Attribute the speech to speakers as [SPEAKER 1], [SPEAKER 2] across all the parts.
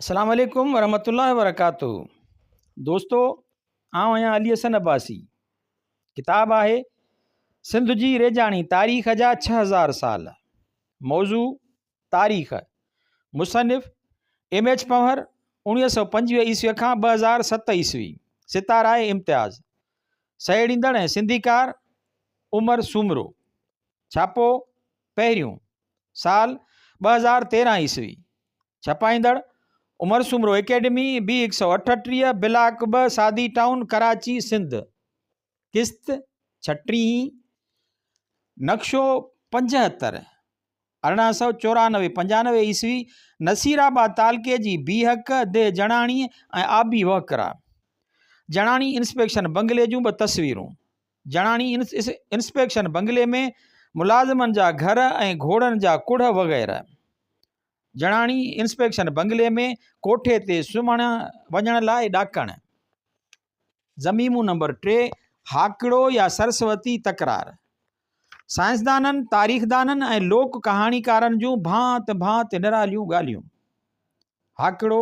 [SPEAKER 1] السلام عليڪم ورحمة الله وبرڪاته دوستو آئون آهيان علي حسن عباسي ڪتاب آهي سنڌ جي ريجاڻي تاريخ جا 6000 سال موضوع تاريخ مصنف ايم ايڇ پنهور 1925 عيسوي کان 2007 عيسوي ستاره امتياز سهيڙيندڙ ۽ سنڌيڪار عمر سومرو ڇاپو پهريون سال 2013 عيسوي ڇپائيندڙ، عمر سومرو اڪيڊمي، بي 138، بلاڪ ٻه، سادي ٽائون، ڪراچي، سنڌ. قسط ڇٽيهين، نقشو 75، 1894 95 عيسوي، نصير آباد تعلقي جي بيهڪ، ديهه جڻاڻي ۽ آبي وهڪرا. جڻاڻي انسپيڪشن بنگلي جون ٻه تصويرون. جڻاڻي انسپيڪشن بنگلي ۾ ملازمن جا گهر ۽ گهوڙن جا ڪڙهه وغيره. جڻاڻي انسپيڪشن بنگلي ۾ ڪوٺي تي سمهڻ وڃڻ لاء ڏاڪڻ. ضميمو نمبر 3، هاڪڙو يا سرسوتي تڪرار. سائنسدانن، تاريخدانن ۽ لوڪ ڪهاڻيڪارن جون ڀانت ڀانت نراليون ڳالهيون. هاڪڙو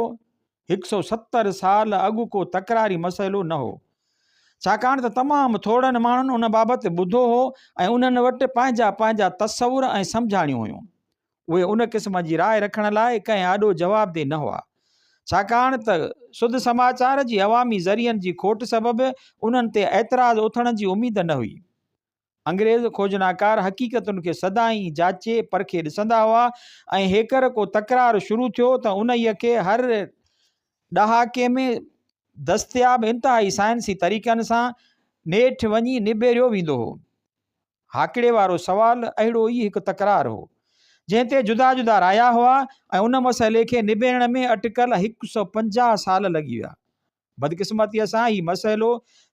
[SPEAKER 1] 170 سال اڳ ڪو تڪراري مسئلو نه هو، ڇاڪاڻ ته تمام ٿورڙن ماڻهن ان بابت ٻڌو هو ۽ انهن وٽ پنهنجا پنهنجا تصور ۽ سمجهاڻيون هيون. اهي ان قسم جي راء رکڻ لاء ڪنهن آڏو جوابده نه هئا، ڇاڪاڻ ته سڌ سماچار جي عوامي ذريعن جي کوٽ سبب انهن تي اعتراض اٿڻ جي اميد نه هئي. انگريز کوجناڪار حقيقتن کي سدائين جاچي پرکي ڏسندا هئا ۽ هيڪر ڪو تڪرار شروع ٿيو ته انهيء کي هر ڏهاڪي ۾ دستياب انتهائي سائنسي طريقن سان نيٺ وڃي نبيريو ويندو هو. هاڪڙي وارو سوال اهڙو ئي هڪ تڪرار هو، جنهن تي جدا جدا رايا هئا ۽ ان مسئلي کي نبيرڻ ۾ اٽڪل 150 سال لڳي ويا. بدقسمتيء سان هي مسئلو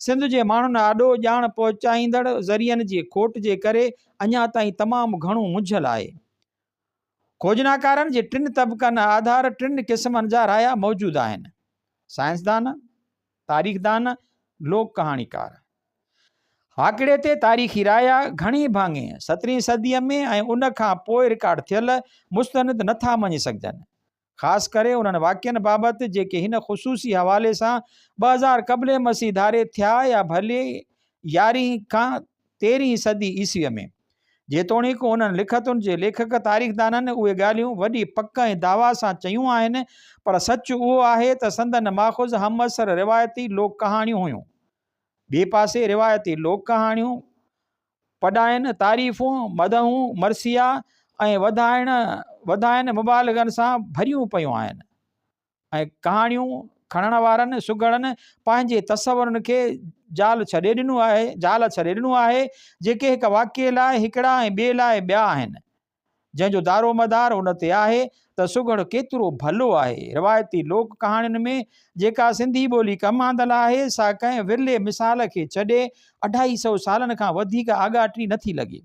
[SPEAKER 1] سنڌ جي ماڻهن آڏو ڄاڻ پهچائيندڙ ذريعن جي کوٽ جي ڪري اڃا تائين تمام گهڻو منجهيل آهي. کوجناڪارن جي ٽن طبقن آڌار ٽن قسمن جا رايا موجود آهن، سائنسدان، تاريخدان، لوڪ ڪهاڻيڪار. هاڪڙي تي تاريخي رايا گهڻي ڀاڱي سترهين صديء ۾ ۽ ان کان پوء رڪارڊ ٿيل مستند نٿا مڃي سگهجن. خاص ڪري انهن واقعن بابت جيڪي هن خصوصي حوالي سان 2000 قبل مسيح ڌاري ٿيا يا ڀلي يارهين کان تيرهين صدي عيسويء ۾. جيتوڻيڪ انهن لکتن جي ليکڪ تاريخدانن اهي ڳالهيون وڏي پڪ ۽ دعويٰ سان چيون آهن پر سچ اهو آهي ته سندن ماخذ همعصر روايتي لوڪ ڪهاڻيون هيون. ٻئي پاسي روايتي لوڪ ڪهاڻيون پڏائن، تعريفون، مدحون، مرثيا ۽ وڌائڻ وڌائن مبالغن سان ڀريون پيون آهن ۽ ڪهاڻيون کڻڻ وارن سگهڙن پنهنجي تصورن کي جال ڇڏي ڏنو آهي جال ڇڏي ڏنو آهي جيڪي هڪ واقعي لاء هڪڙا ۽ ٻئي لاء ٻيا آهن. جنهن جو دارومدار ان تي آهي ته سگهڙ ڪيترو ڀلو آهي. روايتي لوڪ ڪهاڻين ۾ جيڪا سنڌي ٻولي ڪم آندل آهي، سا ڪنهن ورلي مثال کي ڇڏي اڍائي سئو سالن کان وڌيڪ آڳاٽي نٿي لڳي.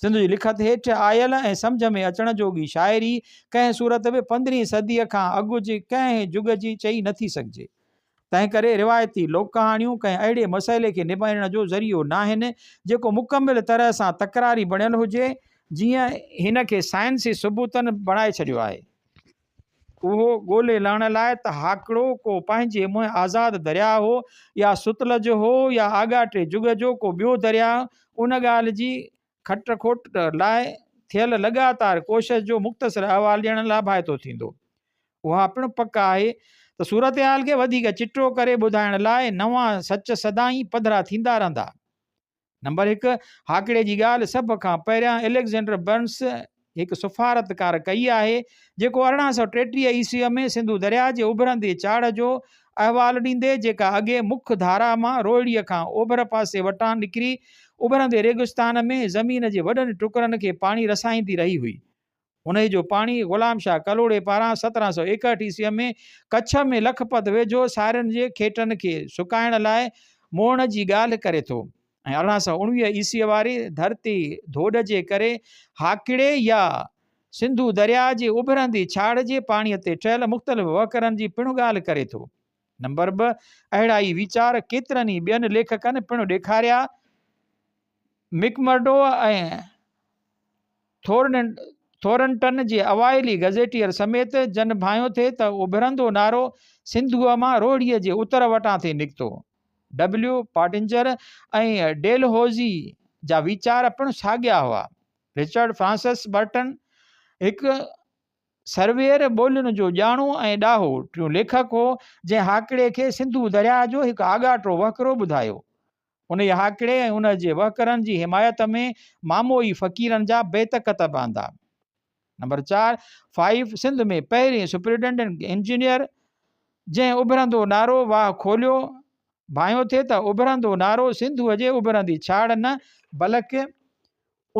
[SPEAKER 1] سنڌ جي لکت هيٺ آيل ۽ سمجهه ۾ اچڻ جوڳي شاعري ڪنهن صورت به پندرهين صديء کان اڳ جي ڪنهن جڳ جي چئي نٿي سگهجي. تنهنڪري روايتي لوڪ ڪهاڻيون ڪنهن اهڙي مسئلي کي نبيرڻ جو ذريعو ناهن، جيڪو مڪمل طرح سان تڪراري بڻيل هجي، جيئن هن کي سائنسي ثبوتن بڻائي ڇڏيو آهي. اهو ڳولي لهڻ لاء ته هاڪڙو ڪو پنهنجي منهن آزاد درياهه هو يا ستلج هو يا آڳاٽي جڳ جو ڪو ٻيو درياهه، ان ڳالهه جي کٽ کوٽ لاء ٿيل لڳاتار ڪوشش جو مختصر احوال ڏيڻ لاڀائتو ٿيندو. اها پڻ پڪ آهي ته صورتحال کي وڌيڪ چٽو ڪري ٻڌائڻ لاء نوان سچ سدائين پڌرا ٿيندا رهندا. نمبر هڪ، هاڪڙي جي ڳالهه سڀ کان پهريان اليگزينڊر برنس هڪ سفارتڪار ڪئي آهي، جيڪو 1833 عيسويء ۾ سنڌو درياهه جي اڀرندي چاڙهه جو احوال ڏيندي، جيڪا اڳي مک ڌارا مان روهڙيء کان اوڀر پاسي وٽان نڪري اڀرندي ريگستان ۾ زمين جي وڏن ٽڪرن کي پاڻي رسائيندي رهي هئي. انهيء جو پاڻي غلام شاهه ڪلهوڙي پاران 1761 عيسويء ۾ ڪڇ ۾ لکپت ويجهو سارين جي کيٽن کي سڪائڻ لاء موڙڻ جي ڳالهه ڪري ٿو ۽ 1819 عيسويء واري ڌرتي ڌوڏ جي ڪري هاڪڙي يا سنڌو درياء جي اڀرندي ڇاڙ جي پاڻيء تي ٺهيل مختلف وهڪرن جي پڻ ڳالهه ڪري ٿو. نمبر ٻه، اهڙا ئي ويچار ڪيترن ئي ٻين ليکڪن پڻ ڏيکاريا. مڪمرڊو ۽ ٿورنٽن جي اوائلي گزيٽيئر سميت جن ڀانيو ٿي ته اڀرندو نارو سنڌوء مان روهڙيء جي اتر وٽان ٿي نڪتو. ڊبليو پاٽنجر ۽ ڊيلهوزي جا ويچار پڻ ساڳيا هئا. رچرڊ فرانسس برٽن هڪ سرويئر، ٻولين جو ڄاڻو ۽ ڏاهو ٽيون ليکڪ هو، جنهن هاڪڙي کي سنڌو درياهه جو هڪ آڳاٽو وهڪرو ٻڌايو. انهيء هاڪڙي ۽ ان جي وهڪرن جي حمايت ۾ ماموئي فقيرن جا بيت ڪتب آندا. نمبر چار، فائيف، سنڌ ۾ پهرين سپرنٽينڊنٽ انجنيئر، جنهن اڀرندو نارو واهه کوليو، ڀانيو ٿي ته اڀرندو نارو سنڌوء جي اڀرندي ڇاڙ نه بلڪ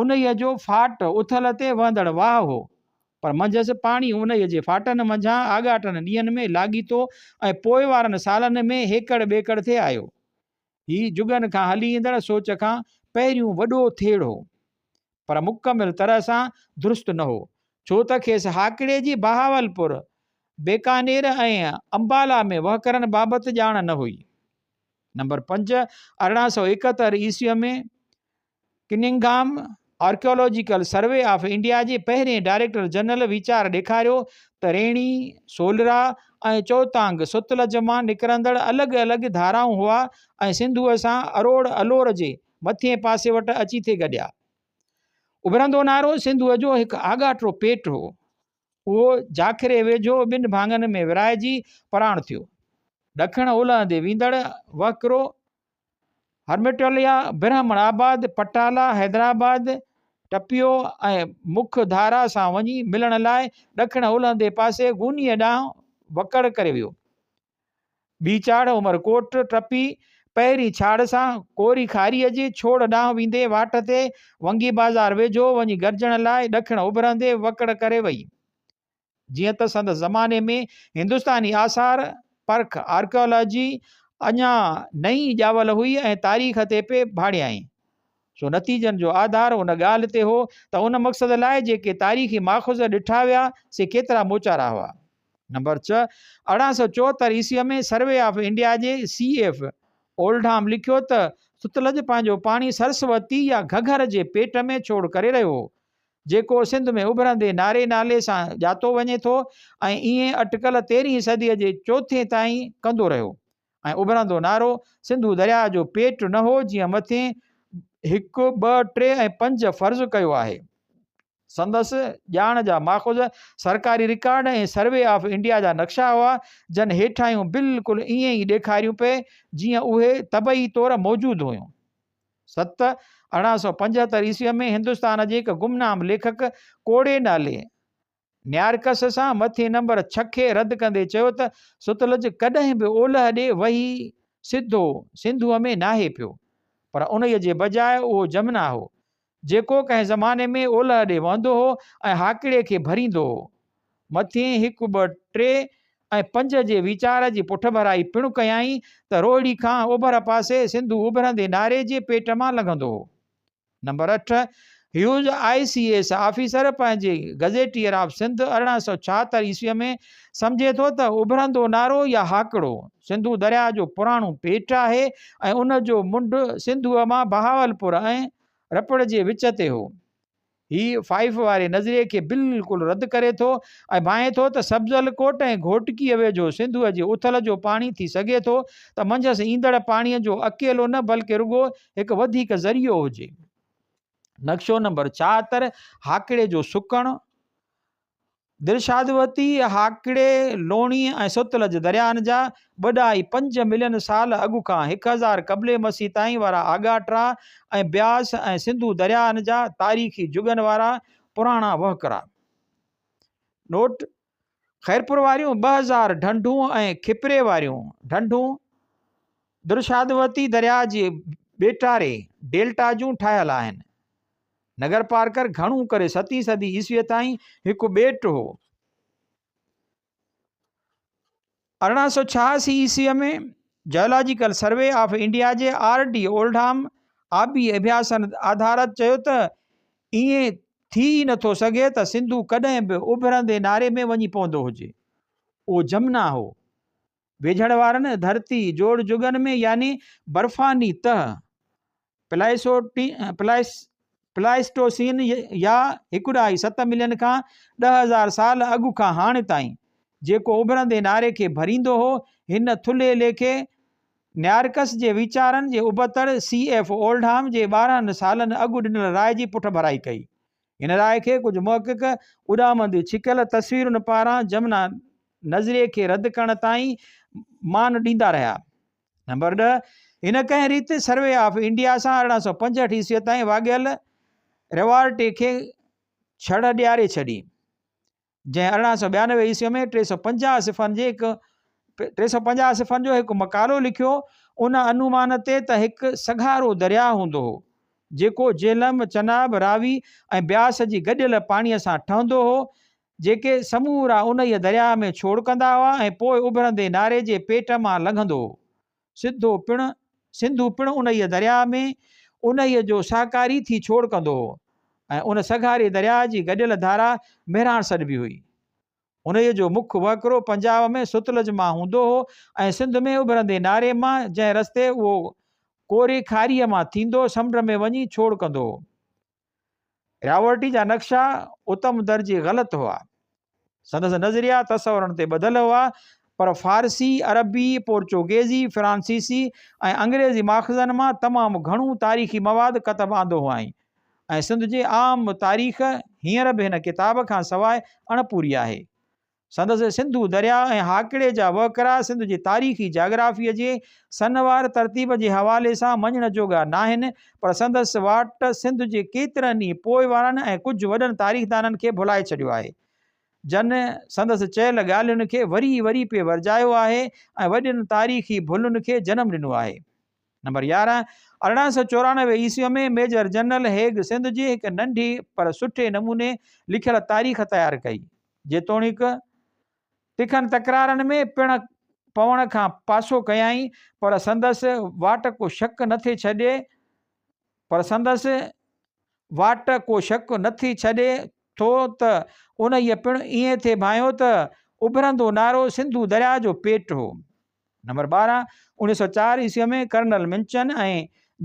[SPEAKER 1] انهيء جو ڦاٽ اٿل تي وهندڙ واهه هو، پر منجهس پاڻي انهيء جي ڦاٽن منجهان آڳاٽن ڏينهن ۾ لاڳيتو ۽ پوء وارن سالن ۾ هيڪڙ ٻيڪڙ ٿي آيو. هي جڳن کان هلي ايندڙ سوچ کان پهريون وڏو ٿيڙ هو، پر مڪمل طرح سان درست نه هو، ڇو ته کيس هاڪڙي جي بهاولپور، بيڪانير ۽ امبالا ۾ وهڪرن بابت ڄاڻ نه هئي. نمبر پنج، 1871 عيسويء ۾ Cunningham archaeological survey of India جي پهرين ڊائريڪٽر جنرل ويچار ڏيکاريو ته ريڻي، سولرا ۽ چوتانگ ستلج مان نڪرندڙ الڳ الڳ ڌارائون هئا ۽ سنڌوء سان اروڙ الور جي مٿئين پاسي وٽ اچي ٿي گڏيا. اڀرندو نارو سنڌوء جو هڪ آڳاٽو پيٽ هو. اهو جاکري ويجهو ٻن ڀاڱن ۾ ورهائجي پراڻ ٿيو. ڏکڻ اولهندي ويندڙ وهڪرو هرميٽوليا، برهمڻ آباد، پٽالا، حيدرآباد، ٽپيو ۽ مک ڌارا سان وڃي ملڻ لاء ڏکڻ اولهندي پاسي گونيء ڏانهن وڪڙ ڪري ويو. ٻي چاڙهه عمرڪوٽ ٽپي پهرين ڇاڙ سان ڪوري کاريء جي ڇوڙ ڏانهن ويندي واٽ تي ونگي بازار ويجهو وڃي گڏجڻ لاء ڏکڻ اڀرندي وڪڙ ڪري وئي. جيئن ته سندس زماني ۾ هندستاني آثار پرک، Archaeology، اڃا نئين ڄاول هئي ۽ تاريخ تي پئي ڀاڙيائين. سو نتيجن جو آڌار ان ڳالهه تي هو ته ان مقصد لاء جيڪي تاريخي ماخذ ڏٺا ويا سي ڪيترا موچارا هئا. نمبر ڇهه، 1874 عيسويء ۾ سروي آف انڊيا جي سي ايف اولڊهام لکيو ته ستلج پنهنجو پاڻي سرسوتي يا گهگهر جي پيٽ ۾ ڇوڙ ڪري رهيو هو. جيڪو سنڌ ۾ اڀرندي ناري نالي سان ڄاتو وڃي ٿو ۽ ائين اٽڪل تيرهين صديء جي چوٿين تائين ڪندو رهيو ۽ اڀرندو نارو سنڌو درياهه جو پيٽ نه هو جيئن مٿين هڪ، ٻه، ٽي ۽ پنج فرض ڪيو آهي. سندس ڄاڻ جا ماخذ سرڪاري رڪارڊ ۽ سروي آف انڊيا جا نقشا هئا جن هيٺاهيون بلڪل ائين ئي ڏيکاريون پئي جيئن اهي طبعي طور موجود هيون. ست، 1875 عيسويء ۾ هندستان جي هڪ گمنام ليکڪ ڪوڙي نالي نيارڪس سان مٿين نمبر ڇهه کي رد ڪندي چيو ته ستلج ڪڏهن به اولهه ڏي وهي سڌو سنڌوء ۾ ناهي پيو، پر انهيء جي بجاء اهو جمنا هو، جيڪو ڪنهن زماني ۾ اولهه ڏي وهندو هو ۽ هاڪڙي کي ڀريندو هو. مٿين هڪ، ٻه، ٽي ۽ پنج جي ويچار جي پٺڀرائي پڻ ڪيائين ته روهڙي کان اوڀر پاسي سنڌو اڀرندي ناري جي پيٽ مان لنگهندو هو. نمبر اٺ، Hughes I C S officer پنهنجي گزيٽيئر آف سنڌ 1876 عيسويء ۾ سمجهي ٿو ته اڀرندو نارو يا هاڪڙو سنڌو درياهه جو پراڻو پيٽ آهي ۽ ان جو منڍ سنڌوء مان بهاولپور ۽ رپڙ جي وچ تي هو. هي فائيف واري نظريي کي بلڪل رد ڪري ٿو ۽ ڀانئي ٿو ته سبزل ڪوٽ ۽ گهوٽڪيء ويجهو سنڌوء جي اٿل جو پاڻي ٿي سگهي ٿو ته منجهس ايندڙ پاڻيء جو اڪيلو نه بلڪه رڳو هڪ وڌيڪ ذريعو هجي. نقشو نمبر 76، هاڪڙي جو سڪڻ، درشادوتي، هاڪڙي، لوڻي ۽ ستلج درياهن جا ٻه ڏهائي پنج ملين سال اڳ کان 1000 قبل مسيح تائين وارا آڳاٽا ۽ بياس ۽ سنڌو درياهن جا تاريخي جڳن وارا پراڻا وهڪرا. نوٽ، خيرپور واريون 2000 ڍنڍون ۽ کپري واريون ڍنڍون درشادوتي درياهه جي ٻيٽاري، ڊيلٽا، جون ٺاهيل آهن. نگر پارڪر گهڻو ڪري ستين صدي عيسويء تائين هڪ ٻيٽ هو. 1886 عيسويء ۾ جيولاجيڪل سروي آف انڊيا جي آر ڊي اولڊهام آبي اڀياسن آڌارت چيو ته ائين ٿي ئي نٿو سگهي ته سنڌو ڪڏهن به اڀرندي ناري ۾ وڃي پوندو هجي. اهو جمنا هو. ويجهڙ وارن ڌرتي جوڙ جڳن ۾ يعني برفاني تهه، پلائسٽوسين يا هڪ ڏهائي ست ملين کان 10,000 سال اڳ کان هاڻ تائين، جيڪو اڀرندي ناري کي ڀريندو هو. هن ٿلهي ليکي نيارڪس جي ويچارن جي ابتڙ سي ايف اولڊهام جي 12 سالن اڳ ڏنل راء جي پٺڀرائي ڪئي. هن راء کي ڪجهه محقق اڏامندي ڇڪيل تصويرن پاران جمنا نظريي کي رد ڪرڻ تائين مان ڏيندا رهيا. نمبر 10، هن ڪنهن ريت سروي آف انڊيا سان 1865 عيسويء تائين واڳيل ريوارٽي کي ڇڙ ڏياري ڇڏي، جنهن 1892 عيسويء ۾ 350 صفحن جي هڪ 350 صفحن جو هڪ مقالو لکيو، ان انومان تي ته هڪ سگهارو درياهه هوندو هو، جيڪو جهلم، چناب، راوي ۽ بياس جي گڏيل پاڻيء سان ٺهندو هو، جيڪي سمورا انهيء درياهه ۾ ڇوڙ ڪندا هئا ۽ پوء اڀرندي ناري جي پيٽ مان لنگهندو هو. سڌو پڻ، سنڌو پڻ انهيء درياهه ۾ انهيء جو سهڪاري ٿي ڇوڙ ڪندو هو ۽ ان سگهاري درياهه جي گڏيل ڌارا مهراڻ سڏبي هئي. انهيء جو مک وهڪرو پنجاب ۾ ستلج مان هوندو هو ۽ سنڌ ۾ اڀرندي ناري مان، جنهن رستي اهو ڪوري کاريء مان ٿيندو سمنڊ ۾ وڃي ڇوڙ ڪندو هو. راورٽي جا نقشا اتم درجي غلط هئا. سندس نظريا تصورن تي ٻڌل هئا، پر فارسي، عربي، پورچوگيزي، فرانسيسي ۽ انگريزي ماخذن مان تمام گهڻو تاريخي مواد ڪتب آندو هئائين ۽ سنڌ جي عام تاريخ هينئر به هن ڪتاب کان سواء اڻپوري آهي. سندس سنڌو درياء ۽ هاڪڙي جا وهڪرا سنڌ جي تاريخي جاگرافيء جي سنوار ترتيب جي حوالي سان مڃڻ جوڳا ناهن، پر سندس واٽ سنڌ جي ڪيترن ئي پوء وارن ۽ ڪجهه وڏن تاريخدانن کي ڀلائي ڇڏيو آهي، جن سندس چيل ڳالهين کي وري وري پئي ورجايو آهي ۽ وڏين تاريخي ڀلن کي جنم ڏنو آهي. نمبر 11، 1894 عيسويء ۾ ميجر جنرل هيگ سنڌ جي هڪ ننڍي پر سٺي نموني لکيل تاريخ تيار ڪئي. جيتوڻيڪ تکن تڪرارن ۾ پڻ پوڻ کان پاسو ڪيائين، پر سندس واٽ ڪو شڪ نه ٿي ڇڏي پر سندس واٽ ڪو شڪ نه ٿي ڇڏي ٿو ته انهيء پڻ ائين ٿي ڀانئيو ته اڀرندو نارو سنڌو درياء جو پيٽ هو. نمبر 12، 1904 عيسويء ۾ colonel Minchin ۽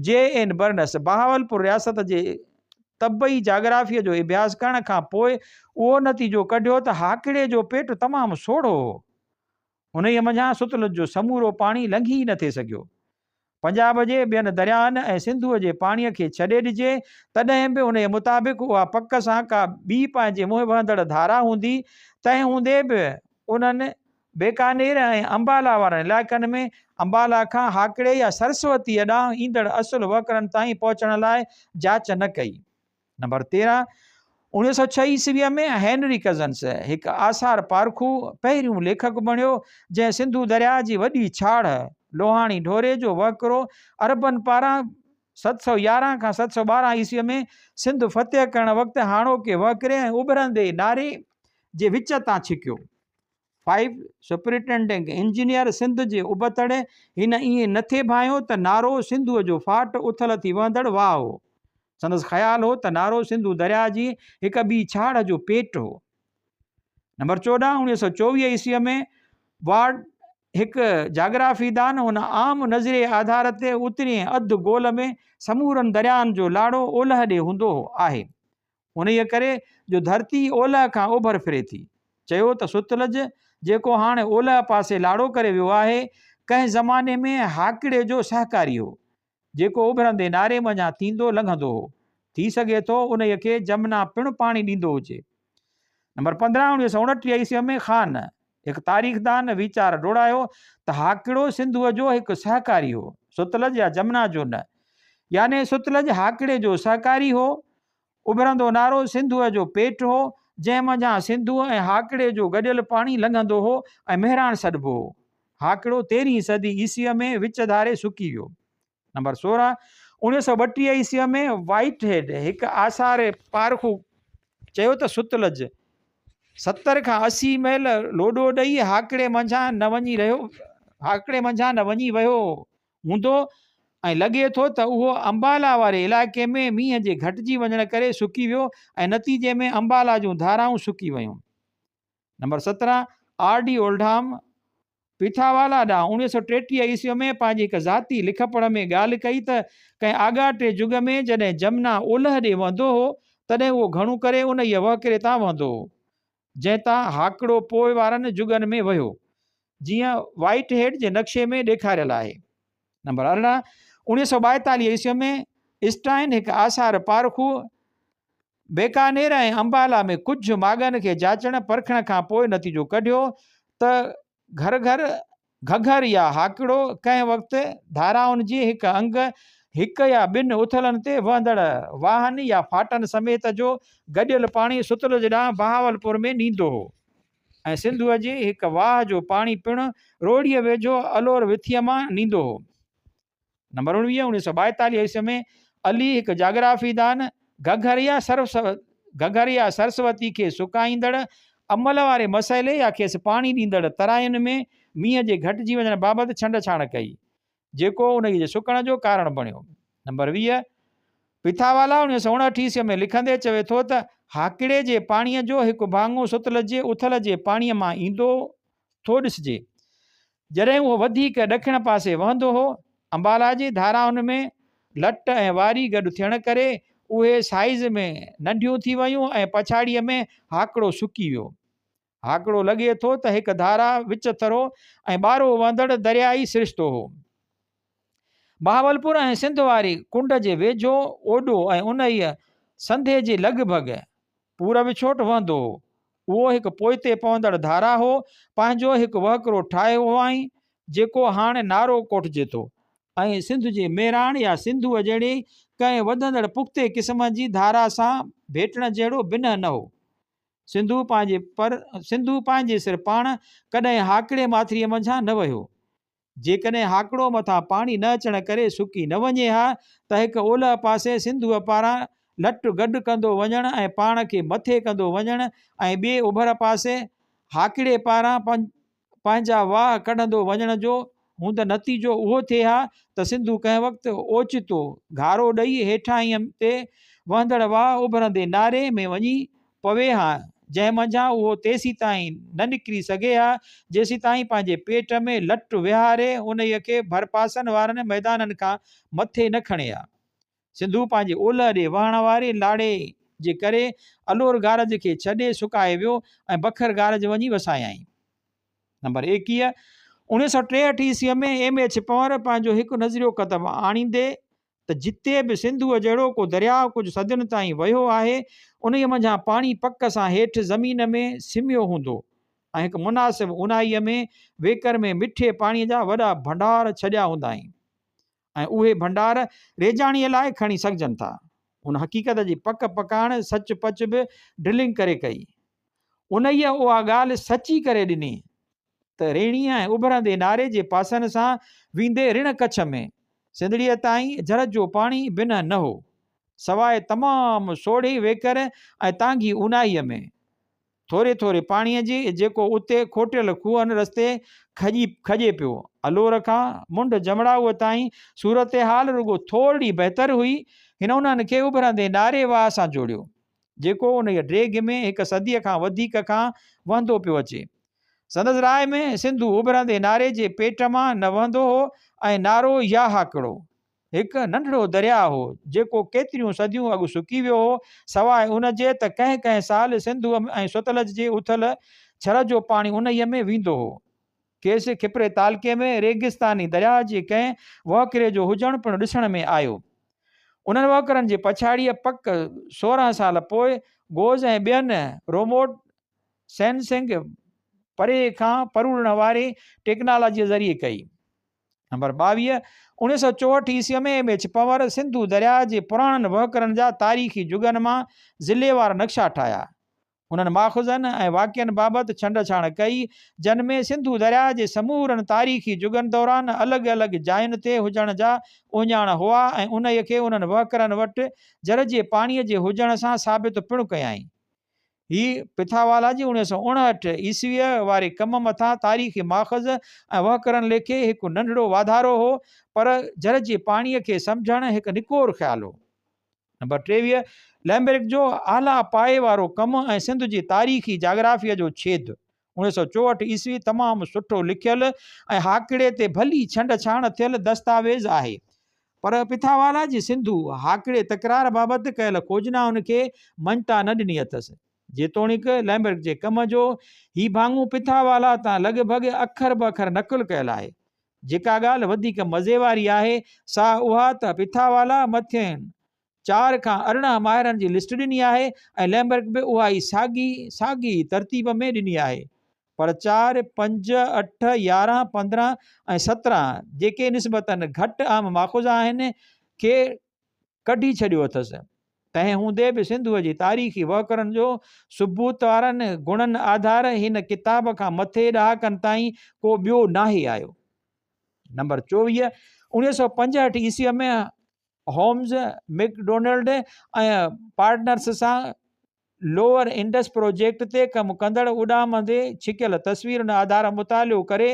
[SPEAKER 1] J N Burns Bahawalpur رياست جي طبعي جاگرافيء جو اڀياس ڪرڻ کان پوء اهو نتيجو ڪڍيو ته هاڪڙي جو پيٽ تمام سوڙهو هو. انهيء منجهان ستلج جو سمورو پاڻي لنگهي ئي نه ٿي سگهيو. پنجاب جي ٻين درياهن ۽ سنڌوء جي پاڻيء کي ڇڏي ڏجي، تڏهن به انهيء مطابق اها پڪ سان ڪا ٻي پنهنجي منهن وهندڙ ڌارا هوندي، تنهن هوندي به انهن بيڪانير ۽ امبالا وارن علائقن ۾ امبالا کان هاڪڙي يا سرسوتيء ڏانهن ايندڙ اصل وهڪرن تائين پهچڻ لاء جاچ نه ڪئي. نمبر 13، 1906 عيسويء ۾ هينري ڪزنس هڪ آثار پارکو پهريون ليکڪ بڻيو، جنهن سنڌو درياهه جي وڏي ڇاڙهه، لوهاڻي ڍوري جو وهڪرو عربن پاران 711 کان 712 عيسويء ۾ سنڌ فتح ڪرڻ وقت هاڻوڪي وهڪري ۽ اڀرندي ناري جي وچ تان ڇڪيو. فائيو سپرنٽينڊنگ انجنيئر سنڌ جي ابتڙ هن ائين نه ٿي ڀانئيو ته نارو سنڌوء جو ڦاٽ اٿل ٿي وهندڙ واهه هو. سندس خيال هو ته نارو سنڌو درياهه جي هڪ ٻي ڇاڙهه جو پيٽ هو. نمبر 14، 1924 عيسويء ۾ وارڊ هڪ جاگرافيدان ان عام نظريي آڌار تي اترئين اڌ گول ۾ سمورن درياهن جو لاڙو اولهه ڏي هوندو آهي. انهيء ڪري جو ڌرتي اولهه کان اوڀر ڦري ٿي. چيو ته ستلج، جيڪو هاڻي اولهه پاسي لاڙو ڪري ويو آهي، ڪنهن زماني ۾ هاڪڙي جو سهڪاري هو، جيڪو اڀرندي ناري منجهان ٿيندو لنگهندو هو. ٿي سگهي ٿو انهيء کي جمنا پڻ پاڻي ڏيندو هجي. نمبر 15، 1929 عيسويء ۾ خان، هڪ تاريخدان، ويچار ڊوڙايو ته هاڪڙو سنڌوء جو هڪ سهڪاري هو، ستلج يا جمنا جو نه. يعني ستلج هاڪڙي جو سهڪاري هو. اڀرندو نارو سنڌوء جو پيٽ هو، جنهن منجهان سنڌوء ۽ هاڪڙي جو گڏيل پاڻي لنگهندو هو ۽ مهراڻ سڏبو هو. هاڪڙو تيرهين صدي عيسويء ۾ وچ ڌاري سڪي ويو. نمبر 16، 1932 عيسويء ۾ وائيٽ هيڊ هڪ آثار پارکو چيو ته ستلج 70 کان 80 ميل لوڏو ڏئي هاڪڙي منجهان نه وڃي رهيو هاڪڙي منجهان نه وڃي ويو هوندو ۽ لڳي ٿو ته اهو امبالا واري علائقي ۾ مينهن جي گهٽجي وڃڻ ڪري سڪي ويو ۽ نتيجي ۾ امبالا جون ڌارائون سڪي ويون. نمبر 17، آر ڊي اولڊهام پيٿاوالا ڏانهن 1933 عيسويء ۾ پنهنجي هڪ ذاتي لکپڙهه ۾ ڳالهه ڪئي ته ڪنهن آڳاٽي جڳ ۾ جڏهن جمنا اولهه ڏي وهندو هو، تڏهن اهو گهڻو ڪري انهيء وهڪري تان وهندو هو، جنهن تان هاڪڙو پوء وارن جڳن ۾ وهيو، جيئن وائيٽ هيڊ جي نقشي ۾ ڏيکاريل آهي. نمبر 18، 1942 عيسويء ۾ اسٽائن هڪ آثار پارکو بيڪانير ۽ امبالا ۾ ڪجهه ماڳن کي جاچڻ پرکڻ کان پوء نتيجو ڪڍيو ته گهرگهر، گهگهر يا هاڪڙو ڪنهن وقت ڌارائن جي هڪ انگ، هڪ يا ٻن اٿلن تي وهندڙ واهن يا ڦاٽن سميت جو گڏيل پاڻي ستلج ڏانهن بهاولپور ۾ نيندو هو ۽ سنڌوء جي هڪ واهه جو پاڻي پڻ روهڙيء ويجهو الور وٿيء مان نيندو هو. نمبر 19، 1942 عيسوي ۾ علي هڪ جاگرافيدان گهگهر يا گهگهر يا سرسوتي کي سڪائيندڙ عمل واري مسئلي يا کيس پاڻي ڏيندڙ تراين ۾ مينهن جي گهٽجي وڃڻ بابت ڇنڊ ڇاڻ ڪئي، جيڪو انهيء جي سڪڻ جو ڪارڻ بڻيو. نمبر 20، پيٿاوالا 1959 عيسوي ۾ لکندي چوي ٿو ته هاڪڙي جي پاڻيء جو هڪ ڀاڱو ستلج جي اٿل جي پاڻيء مان ايندو ٿو ڏسجي. جڏهن اهو وڌيڪ ڏکڻ پاسي وهندو هو، امبالا جي ڌارائن ۾ لٽ ۽ واري گڏ ٿيڻ ڪري اهي سائيز ۾ ننڍيون ٿي ويون ۽ پڇاڙيء ۾ هاڪڙو سڪي ويو. هاڪڙو لڳي ٿو ته هڪ ڌارا وچٿرو ۽ ٻارهو وهندڙ درياهي سرشتو هو. بهاولپور ۽ سنڌ واري ڪنڊ جي ويجهو اوڏو ۽ انهيء سنڌي جي لڳ ڀڳ پور وڇوٽ وهندو هو. اهو هڪ پوئتي پوندڙ ڌارا هو. پنهنجو هڪ وهڪرو ٺاهيو هئائين، جيڪو هاڻ نارو ڪوٺجي ٿو ۽ سنڌ جي مهراڻ يا سنڌوء جهڙي ڪنهن وڌندڙ پختي قسم جي ڌارا سان ڀيٽڻ جهڙو بنهه نه هو. سنڌو پنهنجي پر سنڌو پنهنجي سر پاڻ ڪڏهن هاڪڙي ماٿريء منجهان نه وهيو. جيڪڏهن هاڪڙو مٿان پاڻي نه اچڻ ڪري سڪي نه وڃي ها ته هڪ اولهه پاسي سنڌوء پاران لٽ گڏ ڪندو وڃڻ ۽ پاڻ کي مٿي ڪندو وڃڻ ۽ ٻئي اڀر پاسي هاڪڙي پاران پنهنجا واهه ڪڍندو وڃڻ جو هوند نتيجو اهو ٿئي ها ته سنڌو ڪنهن وقت اوچتو گهارو ڏئي هيٺاهينء تي وهندڙ واهه اڀرندي ناري ۾ وڃي پوي ها، جنهن منجهان اهو تيسيتائين نه نڪري سگهي ها، جيسيتائين پنهنجي پيٽ ۾ لٽ ويهاري انهيء کي ڀرپاسن وارن ميدانن کان مٿي نه کڻي ها. سنڌو پنهنجي اولهه ڏي وهڻ واري لاڙي جي ڪري الور گارج کي ڇڏي سڪائي ويو ۽ بکر گارج وڃي وسايائين. نمبر 21، 1963 عيسويء ۾ ايم ايڇ پنهور پنهنجو هڪ نظريو ڪتب آڻيندي ته جتي به سنڌوء جهڙو ڪو درياء ڪجهه صدين تائين وهيو آهي، انهيء منجهان پاڻي پڪ سان هيٺ زمين ۾ سميو هوندو ۽ هڪ مناسب اونهائيء ۾ ويڪر ۾ مٺي پاڻيء جا وڏا ڀنڊار ڇڏيا هوندائين ۽ اهي ڀنڊار ريجاڻيء لاء کڻي سگهجن ٿا. ان حقيقت جي پڪ پڪاڻ سچ پچ به ڊرلنگ ڪري ڪئي. انهيء اها ڳالهه سچي ڪري ڏني ته ريڻيء ۽ اڀرندي ناري جي پاسن سان ويندي رڻ ڪڇ ۾ سنڌڙيء تائين جر جو پاڻي بنهه نه هو، سواء تمام سوڙهي ويڪر ۽ تانگهي اونهائيء ۾ ٿوري ٿوري پاڻيء جي، جيڪو اتي کوٽيل کوهن رستي کڄي کڄي پيو. الور کان منڍ جمڙائوء تائين صورتحال رڳو ٿورڙي بهتر هئي. هن انهن کي اڀرندي ناري واهه سان جوڙيو. جيڪو انهيء ڊيگهه ۾ هڪ صديء کان وڌيڪ کان وهندو پيو اچي. سندس راء ۾ سنڌو اڀرندي ناري جي پيٽ مان نه وهندو هو ۽ نارو يا هاڪڙو هڪ ننڍڙو درياء هو، جيڪو ڪيتريون صديون اڳ سڪي ويو هو، سواء ان جي ته ڪنهن ڪنهن سال سنڌوء ۽ ستلج جي اٿل ڇر جو پاڻي انهيء ۾ ويندو هو. کيس کپري تعلقي ۾ ريگستاني درياهه جي ڪنهن وهڪري جو هجڻ پڻ ڏسڻ ۾ آيو. انهن وهڪرن جي پڇاڙيء پڪ 16 سال پوء گوز ۽ ٻين روموٽ سينسنگ، پري کان پروڙڻ واري، ٽيڪنالاجيء ذريعي ڪئي. نمبر 22، 1964 عيسويء ۾ ايم ايڇ پنور سنڌو درياهه جي پراڻن وهڪرن جا تاريخي جڳن مان ضلعيوار نقشا ٺاهيا. انهن ماخذن ۽ واقعن بابت ڇنڊ ڇاڻ ڪئي، جن ۾ سنڌو درياهه جي سمورن تاريخي جڳن دوران الڳ الڳ جاين تي هجڻ جا اهڃاڻ هئا ۽ انهيء کي انهن وهڪرن وٽ جر جي پاڻيء جي هجڻ سان ثابت پڻ ڪيائين. هي پٿاوالا جي 1959 عيسويء واري ڪم مٿان تاريخي ماخذ ۽ وهڪرن ليکي هڪ ننڍڙو واڌارو هو، پر جر جي پاڻيء کي سمجهڻ هڪ نڪور خيال هو. نمبر 23، لئمبرڪ جو اعليٰ پايي وارو ڪم ۽ سنڌ جي تاريخي جاگرافيء جو ڇيد، 1964 عيسوي تمام سٺو لکيل ۽ هاڪڙي تي ڀلي ڇنڊ ڇاڻ ٿيل دستاويز آهي. پر پٿاوالا جي سنڌو هاڪڙي تڪرار بابت ڪيل کوجنائن کي مڃتا نه ڏني اٿس. جيتوڻيڪ لئمبرڪ جي ڪم جو هي ڀاڱو پٿاوالا تان لڳ ڀڳ اکر به اکر نقل ڪيل آهي. جيڪا ڳالهه وڌيڪ مزي واري آهي سا اها ته پٿاوالا مٿين 4 کان 18 ماهرن جي لسٽ ڏني آهي ۽ لئمبرڪ به اها ئي ساڳي ساڳي ترتيب ۾ ڏني آهي پر 4، 5، 8، 11، 15 ۽ 17 جيڪي نسبتاً گهٽ عام ماخذ آهن کي ڪڍي ڇڏيو اٿس. تنهن هوندي به سنڌوء جي تاريخي وهڪرن جو ثبوت وارن گڻن آڌار هن ڪتاب کان مٿي ڏهاڪن تائين ڪو ٻيو ناهي آيو. نمبر 24، 1965 عيسويء ۾ هومز، ميڪڊونلڊ ۽ پارٽنرس سان لوئر انڊس پروجيڪٽ تي ڪم ڪندڙ اڏامندي ڇڪيل تصويرن آڌار مطالعو ڪري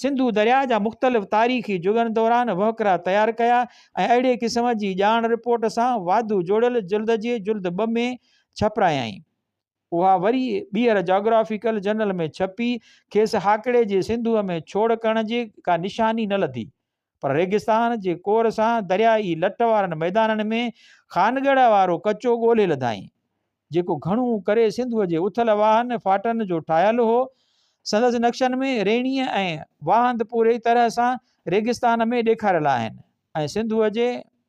[SPEAKER 1] سنڌو درياء جا مختلف تاريخي جڳن دوران وهڪرا تيار ڪيا ۽ اهڙي قسم جي ڄاڻ رپورٽ سان واڌو جوڙيل جلد جي جلد 2 ۾ ڇپرايائين. اها وري ٻيهر جاگرافيڪل جرنل ۾ ڇپي، کيس هاڪڙي جي سنڌوء ۾ ڇوڙ ڪرڻ جي ڪا نشاني نه لڌي. پر ريگستان جي ڪور سان دريائي لٽ وارن ميدانن ۾ خانڳڙهه وارو ڪچو ڳولهي لڌائين، جيڪو گهڻو ڪري سنڌوء جي اٿل واهن ڦاٽن جو ٺاهيل هو. سندس نقشن ۾ ريڻيء ۽ واهند پوريء طرح سان ريگستان ۾ ڏيکاريل آهن ۽ سنڌوء جي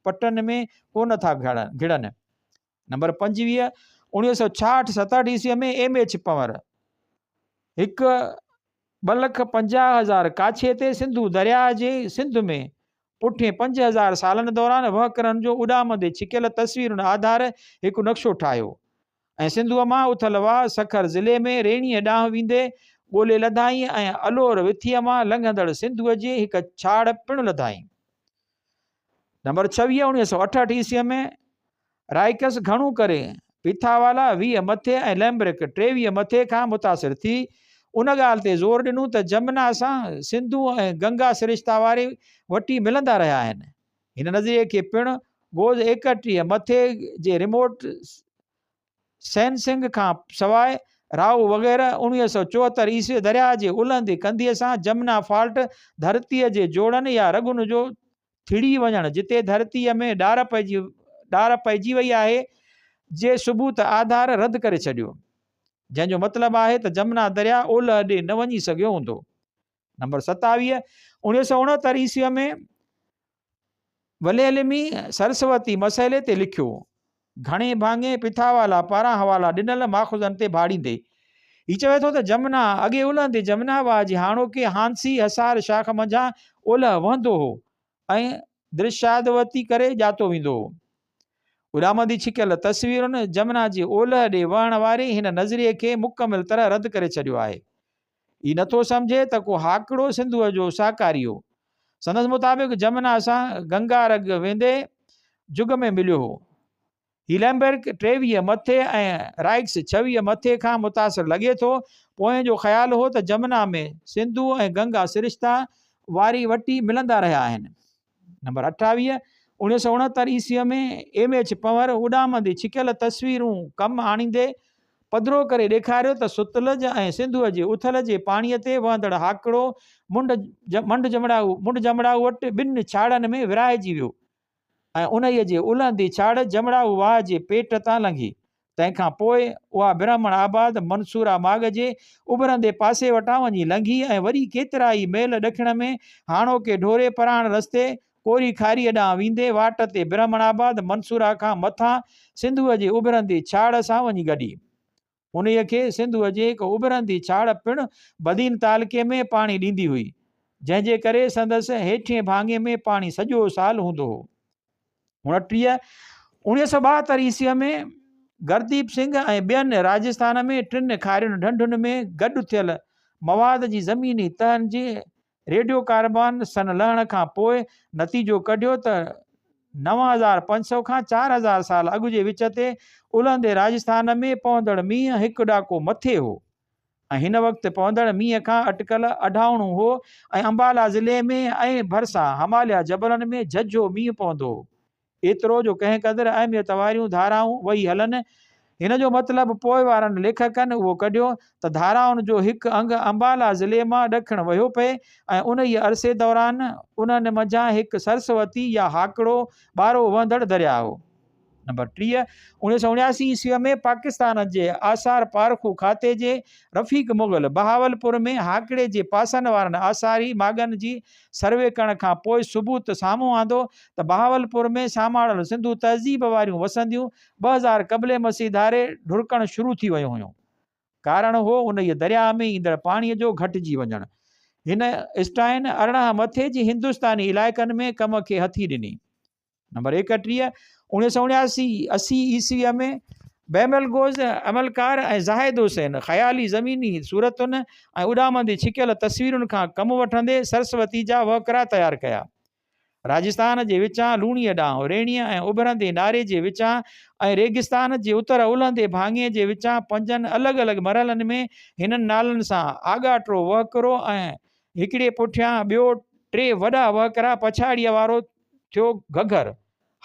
[SPEAKER 1] پٽن ۾ ڪونه ٿا گهڙن. نمبر 25، 1966 67 عيسويء ۾ ايم ايڇ پنور هڪ 2,50,000 ڪاڇي تي سنڌو درياهه جي سنڌ ۾ پٺين 5,000 سالن دوران وهڪرن جو اڏامندي ڇڪيل تصويرن آڌار هڪ نقشو ٺاهيو ۽ سنڌوء مان اٿل واهه سکر ضلعي ۾ ريڻيء ڏانهن ويندي ڳولي لڌائين ۽ الور وٿيء مان لنگهندڙ سنڌوء جي هڪ ڇاڙ پڻ لڌائين. نمبر 26، 1968 عيسويء ۾ رائڪس گهڻو ڪري پيٿاوالا 20 مٿي ۽ لئمبرڪ 23 مٿي کان متاثر ٿي ان ڳالهه تي زور ڏنو ته جمنا سان سنڌو ۽ گنگا سرشتا واري وٽي ملندا رهيا آهن. هن نظريي کي پڻ گوز 31 مٿي جي ريموٽ سينسنگ کان سواء رائو وغيره 1974 عيسوي درياهه جي الهندي ڪنڌيء سان جمنا فالٽ ڌرتيء جي جوڙن يا رڳن جو ٿڙي وڃڻ، جتي ڌرتيء ۾ ڏار پئجي وئي آهي، جي ثبوت آڌار رد ڪري ڇڏيو. جنهن جو مطلب آهي ته جمنا درياء اولهه ڏي نه وڃي سگهيو هوندو. نمبر 27، 1969 عيسويء ۾ ولهيلمي سرسوتي مسئلي تي لکيو. گهڻي ڀاڱي پٿاوالا پاران حوالا ڏنل ماخذن تي ڀاڙيندي هي چوي ٿو ته جمنا اڳي الهندي جمنا واهه جي هاڻوڪي هانسي حصار شاخ منجهان اولهه وهندو هو ۽ درشادوتي ڪري ڄاتو ويندو هو. اڏامندي ڇڪيل تصويرن جمنا جي اولهه ڏي وهڻ واري هن نظريي کي مڪمل طرح رد ڪري ڇڏيو آهي. هي نٿو سمجهي ته ڪو هاڪڙو سنڌوء جو ساهڪاري هو. سندس مطابق جمنا سان گنگا رڳ ويندي جڳ ۾ مليو هو. هي لئمبرڪ 23 مٿي ۽ رائڪس 26 مٿي کان متاثر لڳي ٿو. پوئين جو خيال هو ته جمنا ۾ سنڌو ۽ گنگا سرشتا واري وٽي ملندا رهيا آهن. نمبر 28، 1969 عيسويء ۾ ايم ايڇ پنور اڏامندي ڇڪيل تصويرون ڪم آڻيندي پڌرو ڪري ڏيکاريو ته ستلج ۽ سنڌوء جي اٿل جي پاڻيء تي وهندڙ هاڪڙو منڍ جمڙائو وٽ ٻن ڇاڙن ۾ ورهائجي ويو ۽ انهيء جي الهندي ڇاڙ جمڙائو واهه جي پيٽ تان لنگهي تنهن کان پوء اها برهمڻ آباد منصوره ماڳ جي اڀرندي پاسي وٽان وڃي لنگهي ۽ وري ڪيترائي ميل ڏکڻ ۾ هاڻوڪي ڍوري پراڻ رستي ڪوري کاريء ڏانهن ويندي واٽ تي برهمڻ آباد منصوره کان مٿان سنڌوء جي اڀرندي ڇاڙ سان وڃي گڏي. انهيء کي سنڌوء جي هڪ اڀرندي ڇاڙ پڻ بدين تعلقي ۾ پاڻي ڏيندي هئي، جنهن جي ڪري سندس هيٺئين ڀاڱي ۾ پاڻي سڄو سال هوندو هو. 29، 1972 عيسويء ۾ گرديپ سنگهه ۽ ٻين راجسٿان ۾ ٽن کارين ڍنڍن ۾ گڏ ٿيل مواد جي زميني تهن جي ريڊيو ڪاربان سن لهڻ کان پوء نتيجو ڪڍيو ته 9500 کان 4000 سال اڳ جي وچ تي الهندي راجسٿان ۾ پوندڙ مينهن هڪ ڏاڪو مٿي هو. ۽ هن وقت پوندڙ مينهن کان اٽڪل اڍائوڻو هو ۽ امبالا ضلعي ۾ ۽ ڀرسان هماليا جبلن ۾ جهجهو مينهن پوندو هو. ايترو جو ڪنهن قدر اهميت واريون ڌارائون وهي هلن. هن جو مطلب پوء وارن ليکڪن اهو ڪڍيو ته ڌارائن جو هڪ انگ امبالا ضلعي مان ڏکڻ وهيو پئي ۽ انهيء عرصي دوران انهن منجهان هڪ سرسوتي يا هاڪڙو ٻارهو وهندڙ درياء هو. نمبر 30، 1979 عيسويء ۾ پاڪستان جي آثار پارخو کاتي جي رفيق مغل بهاولپور ۾ هاڪڙي جي پاسن وارن آثاري ماڳن جي سروي ڪرڻ کان پوء ثبوت سامهون آندو ته بهاولپور ۾ ساماڻل سنڌو تهذيب واريون وسنديون 2000 قبل مسيح ڌاري ڍرڪڻ شروع ٿي ويون هيون. ڪارڻ هو انهيء درياهه ۾ ايندڙ پاڻيء جو گهٽجي وڃڻ. هن اسٽائن 18 مٿي جي هندستاني علائقن ۾ ڪم کي هٿي ڏني. نمبر 31، 1979 80 عيسويء ۾ بيملگوز عملڪار ۽ زاهد حسين خيالي زميني صورتن ۽ اڏامندي ڇڪيل تصويرن کان ڪم وٺندي سرسوتي جا وهڪرا تيار ڪيا. راجستان جي وچان لوڻيء ڏانهن، ريڻيء ۽ اڀرندي ناري جي وچان ۽ ريگستان جي اتر الهندي ڀاڱي جي وچان پنجن الڳ الڳ مرحلن ۾ هنن نالن سان آڳاٽو وهڪرو ۽ هڪڙي پٺيان ٻيو ٽي وڏا وهڪرا پڇاڙيء وارو ٿيو گهگهر،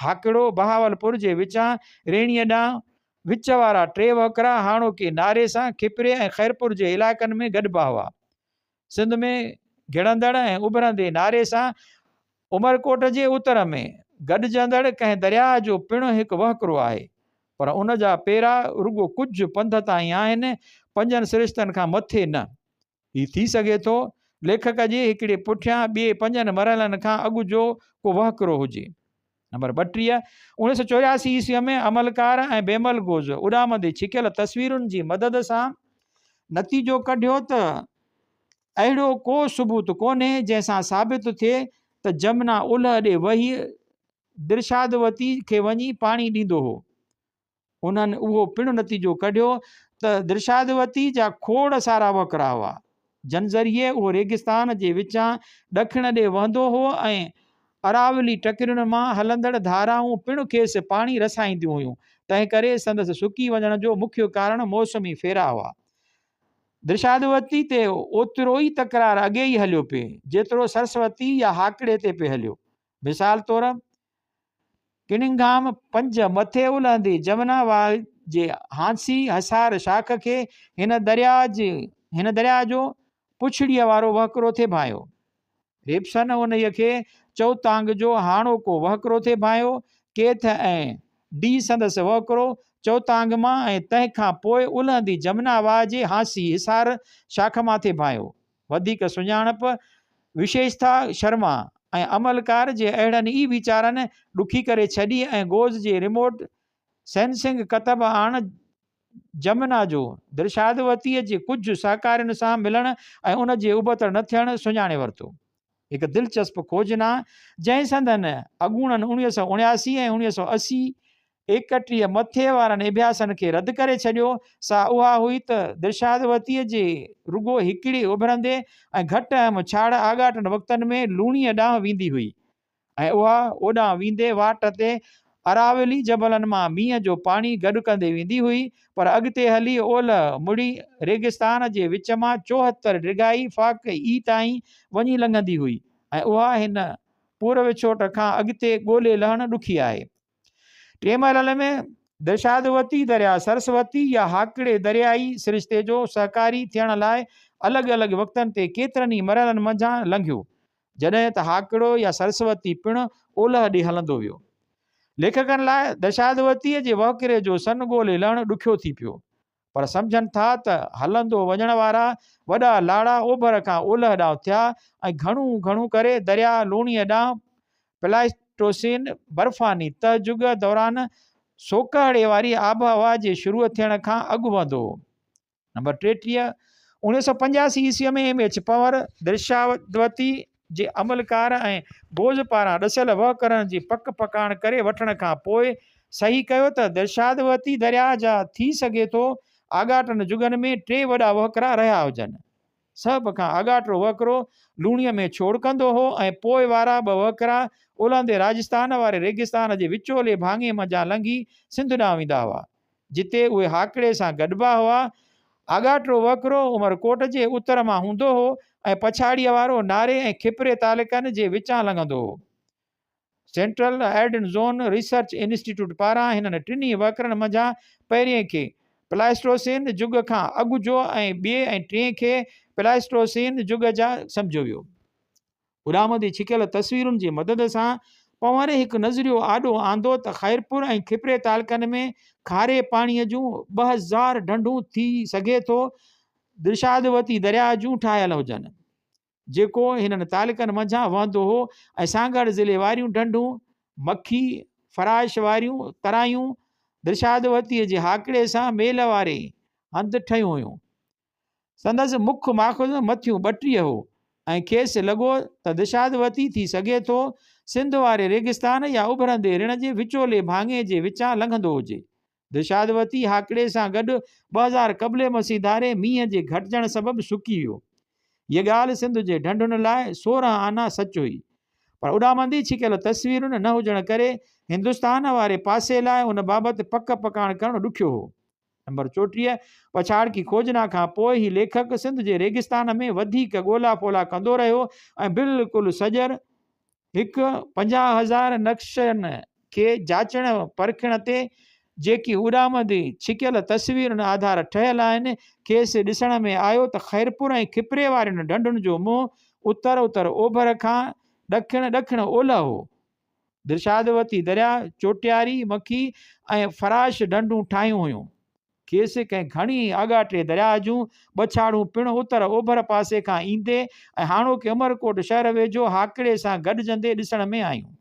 [SPEAKER 1] هاڪڙو، بهاولپور جي وچان ريڻيء ڏانهن وچ وارا ٽي وهڪرا هاڻوڪي ناري سان کپري ۽ خيرپور جي علائقن ۾ گڏبا هئا. سنڌ ۾ گهڙندڙ ۽ اڀرندي ناري سان عمرڪوٽ جي اتر ۾ گڏجندڙ ڪنهن درياهه جو پڻ هڪ وهڪرو آهي، پر ان جا پيرا رڳو ڪجهه پنڌ تائين آهن، پنجن سرشتن کان مٿي نه. هي ٿي سگهي ٿو ليکڪ جي هڪڙي پٺيان ٻئي پنجن مرحلن کان اڳ جو ڪو وهڪرو هجي. نمبر 32، 1984 عيسويء ۾ عملڪار ۽ بيملگوز اڏامندي ڇڪيل تصويرن جي مدد سان نتيجو ڪڍيو ته اهڙو ڪو ثبوت ڪونهي جنهن سان ثابت ٿئي ته جمنا اولهه ڏي وهي درشادوتي کي وڃي پاڻي ڏيندو هو. انهن اهو پڻ نتيجو ڪڍيو ته درشادوتي جا کوڙ سارا وهڪرا هئا، جن ذريعي اهو ريگستان جي وچان ڏکڻ ڏي وهندو هو ۽ اراولي ٽڪرين مان هلندڙ ڌارائون پڻ کيس پاڻي رسائينديون هيون، تنهنڪري سندس سڪي وڃڻ جو مکيه ڪارڻ موسمي ڦيرا هئا. درشادوتي تي اوترو ئي تڪرار اڳي ئي هليو پئي، جيترو سرسوتي يا هاڪڙي تي پئي هليو. مثال طور. ڪننگهام پنج مٿي الهندي جمنا واهه جي هانسي حصار شاخ کي هن هن درياهه جو پڇڙيء وارو وهڪرو ٿي ڀانئيو. ريپسن انهيء کي چئوتانگ جو هاڻوڪو وهڪرو ٿي ڀانئيو. ڪيٿ ۽ ڊي سندس وهڪرو چئوتانگ مان ۽ تنهن کان پوء الهندي جمنا واهه جي هانسي حصار شاخ مان ٿي ڀانئيو. وڌيڪ سڃاڻپ وشيشتا شرما ۽ عملڪار جي اهڙن ئي ويچارن ڏکي ڪري ڇڏي ۽ گوز جي ريموٽ سينسنگ ڪتب آڻ جمنا جو درشادوتيء جي ڪجهه سهڪارين سان ملڻ ۽ ان جي ابتڙ نه ٿيڻ سڃاڻي ورتو. هڪ دلچسپ کوجنا جنهن سندن اڳوڻن 1979 ۽ 1980 31 مٿي وارن اڀياسن کي رد ڪري ڇڏيو، سا اها هئي ته درشادوتيء جي رڳو هڪڙي اڀرندي ۽ گهٽ اهم ڇاڙ آڳاٽن وقتن ۾ لوڻيء ڏانهن ويندي هئي ۽ اها اوڏانهن ويندي واٽ تي اراولي جبلن مان مينهن جو پاڻي گڏ ڪندي ويندي هئي، پر اڳتي هلي اولهه مڙي ريگستان جي وچ مان 74 ڊگهائي ڦاڪ اي تائين وڃي لنگهندي هئي ۽ اها هن پور وڇوٽ کان اڳتي ڳولي لهڻ ڏکي آهي. ٽئين مرحلي ۾ درشادوتي درياء سرسوتي يا هاڪڙي دريائي سرشتي جو سهڪاري ٿيڻ لاء الڳ الڳ وقتن تي ڪيترن ئي مرحلن منجهان لنگهيو، جڏهن ته هاڪڙو يا سرسوتي پڻ اولهه ڏي هلندو ويو. ليکڪن لاء درشادوتيء جي وهڪري جو سن ڳولي لهڻ ڏکيو ٿي پيو. پر سمجهن ٿا ته هلندو وڃڻ وارا وڏا لاڙا اوڀر کان اولهه ڏانهن ٿيا ۽ گهڻو گهڻو ڪري درياهه لوڻيء ڏانهن پلائسٽوسين برفاني تهه جڳ دوران سوڪهڙي واري آبهوا جي شروع ٿيڻ کان اڳ وهندو هو. نمبر 33، 1985 عيسويء ۾ ايم ايڇ پنور درشاوتي جي عملڪار ۽ بوز پاران ڏسيل وهڪرن جي پڪ پڪاڻ ڪري وٺڻ کان پوء صحيح ڪيو ته درشادوتي درياهه جا ٿي سگهي ٿو آڳاٽن جڳن ۾ ٽي وڏا وهڪرا رهيا هجن. سڀ کان آڳاٽو وهڪرو لوڻيء ۾ ڇوڙ ڪندو هو ۽ پوء وارا ٻه وهڪرا الهندي راجستان واري ريگستان جي وچولي ڀاڱي منجهان لنگهي سنڌ ڏانهن ويندا هئا. جتي اهي هاڪڙي سان گڏبا هئا. آڳاٽو وهڪرو عمرڪوٽ جي اتر مان هوندو هو ۽ پڇاڙيء وارو ناري ۽ کپري تعلقن جي وچان لنگهندو هو. Central arid zone research institute پاران هنن ٽنهي وهڪرن منجهان پهرئين کي پلائسٽوسين جڳ کان اڳ جو ۽ ٻئي ۽ ٽئين کي پلائسٽوسين جڳ جا سمجهيو ويو. اڏامندي ڇڪيل تصويرن جي مدد سان پنهوري هڪ نظريو آڏو آندو ته خيرپور ۽ کپري تعلقن ۾ کاري پاڻيء جون 2000 ڍنڍون ٿي سگهي ٿو درشادوتي درياهه جون ٺاهيل هجن. جيڪو هنن تعلقن منجهان وهندو هو ۽ سانگهڙ ضلعي واريون ڍنڍون، مکي، فراش واريون ترايون، درشادوتيء جي هاڪڙي سان ميل واري هنڌ ٺهيون هيون. سندس مک ماخذ مٿيون 32 هو ۽ کيس لڳو ته درشادوتي ٿي سگهي ٿو سنڌ واري ريگستان يا اڀرندي رڻ جي وچولي ڀاڱي جي وچان لنگهندو هجي. درشادوتي هاڪڙي سان گڏ 2000 قبل مسيح ڌاري مينهن جي گهٽجڻ سبب سڪي ويو. هيء ڳالهه سنڌ جي ڍنڍن لاء 16 آنا سچ هئي. پر اڏامندي ڇڪيل تصويرن نه هجڻ ڪري هندستان واري پاسي لاء ان بابت پڪ پڪاڻ ڪرڻ ڏکيو هو. نمبر 34 پڇاڙڪي کوجنا کان پوء هي ليکڪ سنڌ جي ريگستان ۾ وڌيڪ ڳولا ڦولا ڪندو رهيو ۽ بلڪل سڄر هڪ 50,000 نقشن کي جاچڻ پرکڻ تي جيڪي اڏامندي ڇڪيل تصويرن آڌار ٺهيل آهن، کيس ڏسڻ ۾ آيو ته خيرپور ۽ کپري وارين ڍنڍن جو منهن اتر اتر اوڀر کان ڏکڻ ڏکڻ اولهه هو. درشادوتي درياء چوٽياري، مکي ۽ فراش ڍنڍون ٺاهيون هيون. کيس ڪنهن گهڻي آڳاٽي درياهه جون ٻه ڇاڙهون پڻ اتر اوڀر پاسي کان ايندي ۽ هاڻوڪي عمرڪوٽ شهر ويجهو هاڪڙي سان گڏجندي ڏسڻ ۾ آيون.